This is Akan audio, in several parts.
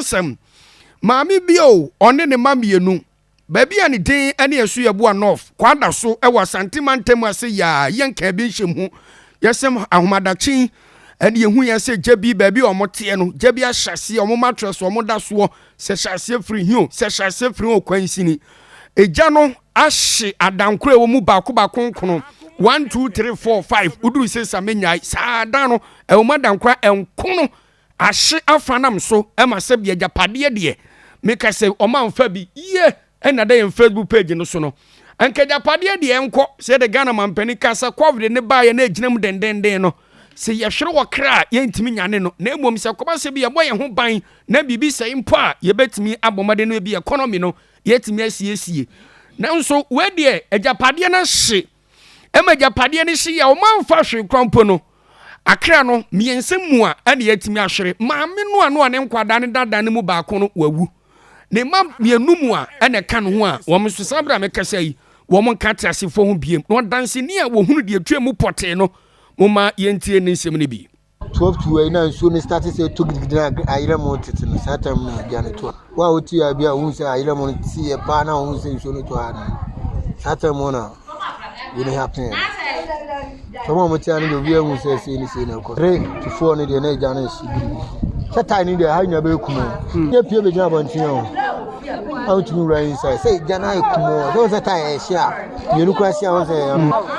Sɛm, Maame bi o, ɔne ne mma mmienu, baabi a ne din ne Asuaboa North, Kwada so wɔ Asante mantam ase yaa yɛnkaa bi nhyɛm ho. Yɛsɛm ahomadakye yi ɛne yɛhu yɛn sɛ gya bi baabi a wɔn teɛ no, gya bi ahyɛ aseɛ, wɔn mattress wɔn da soɔ, sɛ hyɛ aseɛ firi he o, sɛ hyɛ aseɛ firi o, kwansini. Egya no ahye adankoro a ɛwɔ mu baako baako nkono, 1, 2, 3, 4, 5, woduru sesa menyae, saa dan no ɛwɔ mu adankora nkono Ahye afa nam so ma sɛbi agyapadeɛ deɛ meka sɛ ɔma nfa bi yie ɛna da yɛn Facebook page no so no nka agyapadeɛ deɛ ɛnkɔ sɛ yɛde Ghana mampanin ka sɛ covid ne baeɛ na ɛgyina mu dendenden no sɛ yɛhwere wɔ kra a yɛntumi nyane no na mmom sɛ kɔba sɛ bi yɛbɔ yɛn ho ban na biribi sɛe mpo a yɛbɛtumi abɔ mmɔden no ebi economy no yɛtumi asiesie nanso wei deɛ agyapadeɛ no ahye ɛma agyapadeɛ no hye yɛ ɔma mfa hwee kora mpo no Akra no, mmiɛnsa mua na yɛatumi ahwere. Maame no a na ɔne nkwadaa no dada no mu baako no, wawu. Ne mma mmienu mua na ɛka ne ho a wɔn nso saa berɛ a mekasa yi, wɔn nka ateasefoɔ ho biem. Na ɔdanseni a wɔhunu deɛ ɛtwa mu pɔtee no, momma yɛntie ne nsɛm no bi. 12 to ɛyi na nsuo no start sɛ ɛtɔ gidigidi na ayerɛ mu tete no saa time na gya no to a wo a wote a bi a wohu sɛ ayerɛ mu no teɛ paa na wohu sɛ nsuo no tɔ a no saa time na Wei happen. Sɛ wɔn a wɔte ha no deɛ obiara hu sɛ sei ne sei na ɛkɔ. 3 to 4 no deɛ na agya no rehye biribiri. Sɛ tae no deɛ ha nyinaa bɛyɛ kumoo. Yɛ pie bɛgyina abɔnten o. A wotumi wura inside. Sɛ agya no ayɛ kumoo. Sɛ wɔn sɛ tae ɛhye a mmienu koraa si a wɔn sɛ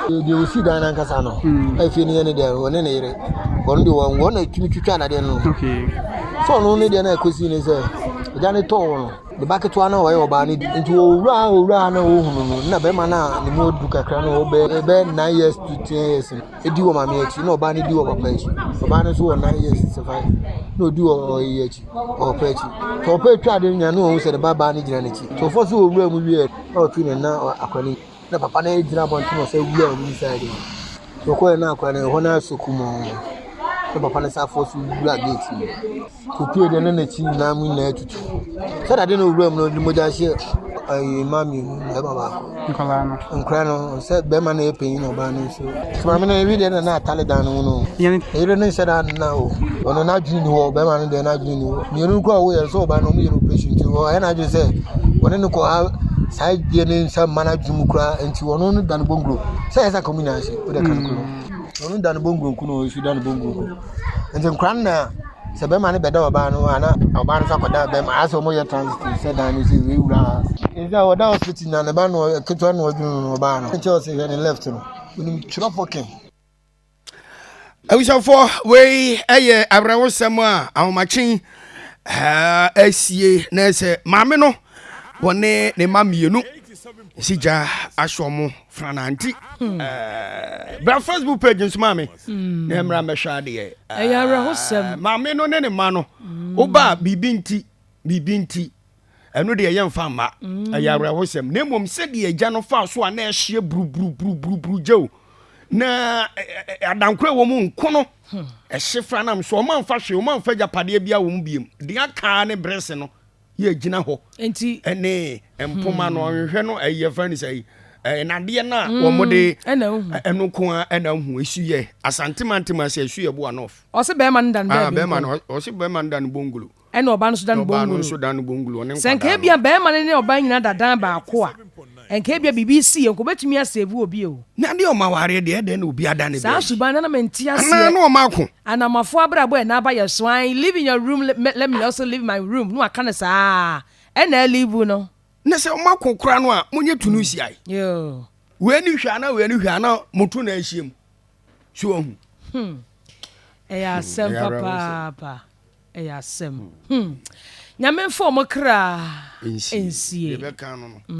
ɛyɛ deɛ wɔsi dan no ankasa no. Afie no yɛ ne deɛ wɔne ne yere. Wɔn deɛ wɔn wɔn na tumi twitwa adadeɛ no. Sɛ ɔno ne deɛ na ɛkɔsi ne sɛ agya no tɔɔ no. Ne ba ketewa no a ɔyɛ ɔbaa no di nti owura a owura no a ohunu no na bɛrima no a ne mu adu kakra no ɔbɛ bɛyɛ 9 years to 10 years no edi wɔ maame akyi na ɔbaa no di wɔ papa akyi. Ɔbaa no nso wɔ 9 years sɛ 5 na odi wɔ ɔyɛ akyi, ɔpapa akyi. Nti ɔpapa atwa ade no nyinaa na ɔhu sɛ ne ba baa no gyina n'akyi. Nti ɔfɔ so owura mu wie na ɔto ne nan akora no na papa no gyina abɔnten na ɔsɛ wura mu inside hɔ. Nti ɔkɔɛ na akora no ɛhɔ no asɔ kumoo na papa no sa afɔ so wura gate mu. Kopie deɛ na n'akyi nyinaa mu nyinaa atutu. Sɛ dade na owura mu no de mogya hyɛ ɛyi mmaa mmienu bɛrima baako. Nkwadaa no. Nkwadaa no sɛ bɛrima no yɛ panyin na ɔbaa no nso. Maame no ewi deɛ na na atale dan no ho no. Eyere no nhyɛ da nna o. Ɔno n'adwene ni hɔ bɛrima no deɛ n'adwene ni hɔ. Mmienu kɔ a wɔyɛ sɛ ɔbaa no wɔn yɛ no operation nti ɔyɛ n'adwene sɛ wɔne no kɔ ha saa deɛ ne nsa mma n'adwene mu koraa nti ɔno no da no bonguro sɛ yɛ sɛ kɔm nyinaa hyɛ o de ka no kuro. Ɔno da no bonguro nko na ɔno nso da no bonguro nko. Nti nkwadaa no na sɛ bɛrima no bɛda ɔbaa no a na ɔbaa no nso akɔda bɛrima ayɛ sɛ wɔyɛ transit sɛ dan no sɛ wei wura ha. Nti a ɔda hospital na ne ba no ketewa no ɔdwene no ɔbaa no. Nti ɔsɛ hwɛ ne left no onim twerɛ fɔkin. Abusuafoɔ, wei ɛyɛ awerɛhosɛm a ahomakye asie na sɛ maame no wɔne ne mma mmienu si gya ahyɛ ɔmo frananti. Bra Facebook page nso maame na mmra mmɛhwɛ adeɛ. Ɛyɛ awerɛhosɛm. Maame no ne ne mma no woba biribi nti, biribi nti ɛno deɛ yɛmfa mma. Ɛyɛ awerɛhosɛm na mmom sɛdeɛ agya no fa so a na ɛhyeɛ buruburuburuburuburu gya o na adankoro a ɛwɔ mu nko no ɛhye fra nam so. Ɔma mfa hwee, ɔma mfa agyapadeɛ bi a wɔ mu biem deɛ aka ne brɛse no yɛ gyina hɔ nti ɛne mpoma no ɔhwehwɛ no ɛyɛ fɛn sɛ nadeɛ no a wɔn de ɛna ohu. Ɛno nko a ɛna ohu esu yɛ Asante mantam ase esu yɛ Boa North. Ɔsɛ bɛrima no da no ah baabi bɛrima nkɔ. No ɔsɛ bɛrima no da no bongolo. Ɛna ɔbaa no nso da no ɔbaa no bongolo. Nso da no bongolo ɔne sɛ nka nkwadaa ebia no. Bɛrima no ne ɔbaa nyinaa da dan baako a nka ebia biribi si yɛ nka obetumi asave obi o. Na deɛ ɔma awareɛ deɛ ɛdɛn na obi ada ne saa baabi suban nana mente anaa aseɛ. Na ɔma ako. Anamafo abrabɔ ɛna aba yɛ so I live in your room, let me also live in my room no aka no saa ɛna ɛlive no. Na sɛ ɔma ako koraa no a monyɛ tu no siae. Yoo. Wei ni hwɛ ana wei ni hwɛ ana moto na ahyia mu so ɔhu. Ɛyɛ asɛm. Ɛyɛ awerɛhosɛm. Papaapa ɛyɛ asɛm. Nyame mfa ɔmo kra nsie. Nsie. Yɛbɛka no.